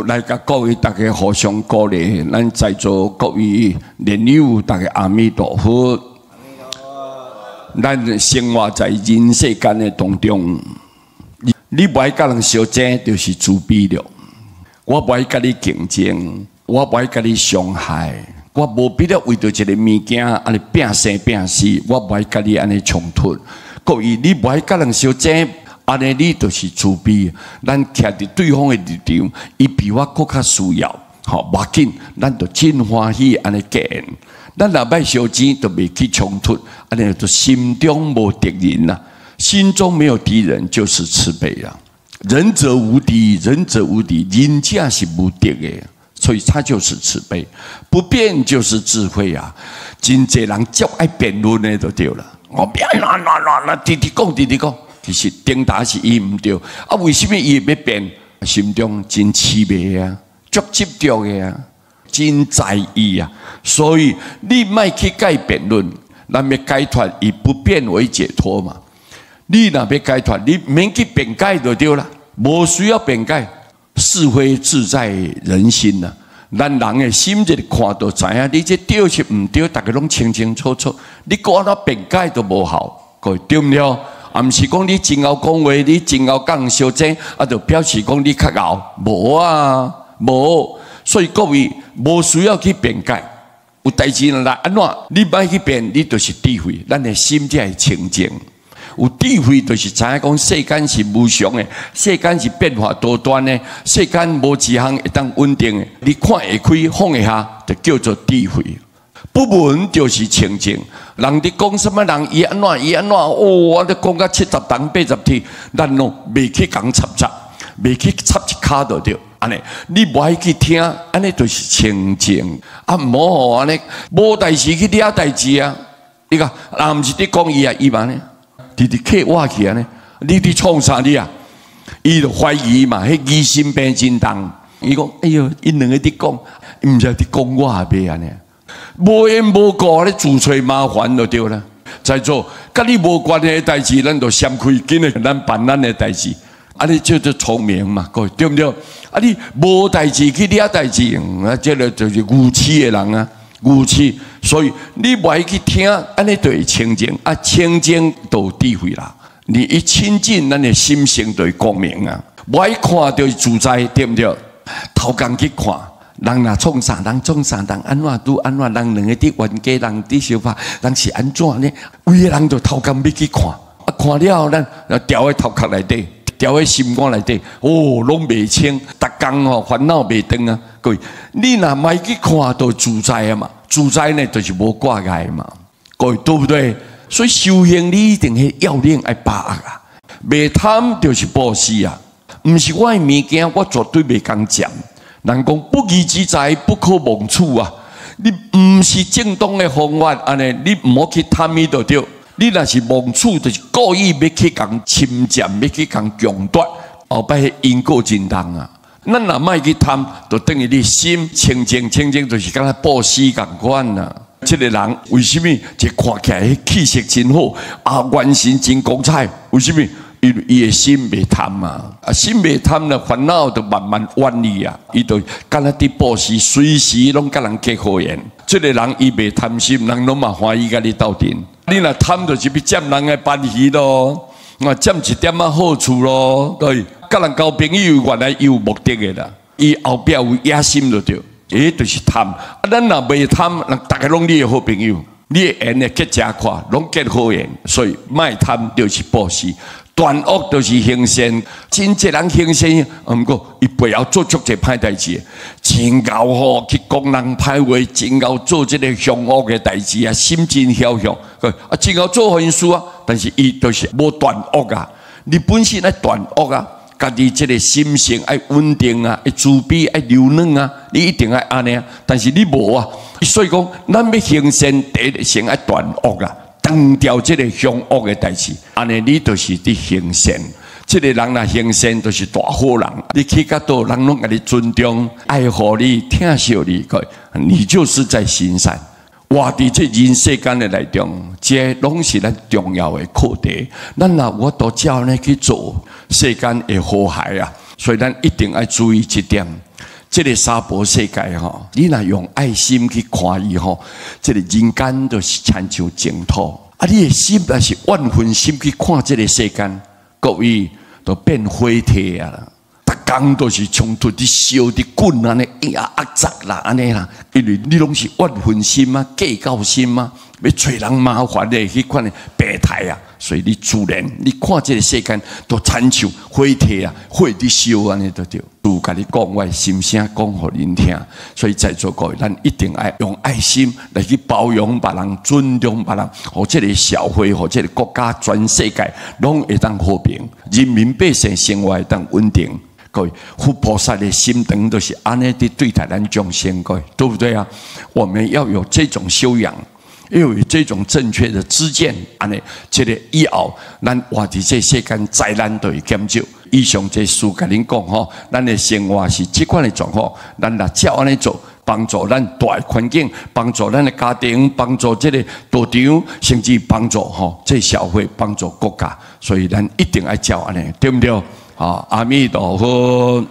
來共各位大家互相鼓勵，咱在座各位蓮友，大家阿彌陀佛。咱生活在人世間的當中，你無愛佮人相爭，就是慈悲了。我無愛佮你競爭，我無愛佮你傷害，我無必要為著一個物件按呢拚生拚死，我無愛佮你按呢衝突。各位，你無愛佮人相爭，按呢你就是慈悲。咱徛佇對方的立場，伊比我閣較需要，吼，無要緊，咱就真歡喜按呢結緣。咱若欲相爭，就袂去衝突，按呢就心中無敵人啦。心中沒有敵人，就是慈悲啦。仁者無敵，仁者無敵，仁者是無敵的，所以他就是慈悲。不辯就是智慧啊！真濟人足愛辯論的就對啦。我變啦啦啦啦，直直講，直直講，其實頂頭是伊毋對。啊，為什麼伊會欲辯？心中真痴迷啊，足執著的啊，真在意啊。所以你莫去共伊辯論，咱欲解脫以不辯為解脫嘛。你若欲解脫，你免去辯解就對啦，無需要辯解。是非自在人心呐，咱人的心一看就知影，你這對是毋對，逐家攏清清楚楚。你閣按怎辯解都無效，各位對毋對？啊，毋是講你真𠢕講話，你真𠢕講相爭，啊，就表示講你較𠢕，無啊，無。所以各位無需要去辯解。有代誌來按怎，你莫去辯，你就是智慧。咱的心才會清淨。有智慧就是知影講世間是無常的，世間是變化多端的，世間無一項會當穩定的。你看會開，放會下，就叫做智慧。不聞就是清淨。人佇講啥物人，伊按怎，伊按怎，哦，我咧講甲七十重八十天，咱攏袂去共插插，袂去插一跤就對。按呢，你無愛去聽，按呢就是清淨。啊，毋好吼按呢，無代誌去惹代誌啊！你看，人毋是佇講伊啊，伊嘛呢？直直客我去按呢，你佇創啥你啊？伊就懷疑嘛，彼疑心病真重。伊講：哎喲，𪜶兩个佇講，毋知佇講我欲按呢？無緣無故咧自揣麻煩就對啦。在座，佮你無關係的代誌，咱就閃開，緊來咱辦咱的代誌。啊，你叫做聰明嘛，各位對毋對？啊，你無代誌去惹代誌，啊，這个就是愚癡的人啊，愚癡。所以你無愛去聽，按呢就會清淨，啊，清淨就有智慧啦。你一親近，咱的心性就會光明啊。無愛看就是自在，對毋對？頭工去看，人若創啥，人創啥，人按怎拄按怎，人兩个佇冤家，人佇相拍，人是按怎呢？有的人就頭工欲去看，啊，看了後咱牢佇頭殼內底，牢佇心肝內底，哦，攏袂清，逐工吼煩惱袂斷啊！各位，你若莫去看，就自在啊嘛。自在呢，就是無掛礙嘛。各位對不對？所以修行你一定彼要領愛把握啊。袂貪就是布施啊，毋是我的物件，我絕對袂共佔。人講不義之財不可妄取啊！你毋是正當的方法，按呢你毋好去貪伊就對。你若是妄取，就是故意欲去共侵佔，欲去共強奪，後擺彼因果真重啊！咱若莫去貪，就等於你心清淨，清淨就是敢若布施仝款啊！這个人為啥物？這看起來氣色真好，啊，眼神真光彩，為啥物？因為伊的心袂貪啊！啊，心袂貪了，煩惱就慢慢遠離啊！伊就敢若佇布施，隨時攏佮人結好緣。這个人伊袂貪心，人攏嘛歡喜佮你鬥陣。你若貪，就是欲佔人的便宜咯，啊，佔一點仔好處咯，對。佮人交朋友，原來伊有目的的啦，伊後壁有野心就對，彼就是貪。啊，咱若袂貪，人逐家攏你的好朋友，你的緣會結誠闊，攏結好緣。所以莫貪就是布施，斷惡就是行善。真濟人行善，毋過伊背後做足濟歹代誌，真𠢕吼去講人歹話，真𠢕做這个兇惡的代誌啊，心真囂張。啊，真𠢕做善事啊，但是伊就是無斷惡啊。你本身愛斷惡啊。家己這个心性愛穩定啊，愛慈悲，愛柔軟啊，你一定愛按呢。但是你無啊，所以講，咱欲行善，第一先愛斷惡啊，斷掉這个兇惡的代誌，按呢你就是佇行善。這个人若行善，就是大好人。你去到佗，人攏共你尊重、愛護你、疼惜你，你就是在行善。活佇這人世間的內中，這攏是咱重要的課題。咱若有法度照按呢去做，世間會和諧啊！所以咱一定愛注意這點。這个娑婆世界吼，你若用愛心去看伊吼，這个人間就是親像淨土。啊，你的心若是怨恨心去看這个世間，各位都變火體啊！逐工都是衝突，佇燒，佇滾按呢，呀壓雜啦按呢啦，因為你攏是怨恨心啊、計較心啊，欲揣人麻煩的彼款的病態啊，所以你自然你看這个世間都親像火體啊，火佇燒按呢就對。就共你講，我的心聲講予恁聽，所以在座各位，咱一定愛用愛心來去包容別人、尊重別人，予這个社會、予這个國家、全世界攏會當和平，人民百姓生活會當穩定。各位，佛菩薩的心腸都是按呢佇對待咱眾生，各位對不對啊？我們要有這種修養，要有這種正確的知見，按呢，這个以後咱活佇這世間災難就會減少。以上這事共恁講吼，咱的生活是這款的狀況，咱若照按呢做，幫助咱大環境，幫助咱的家庭，幫助這个道場，甚至幫助吼這社會，幫助國家，所以咱一定愛照按呢，對毋對？好，阿彌陀佛。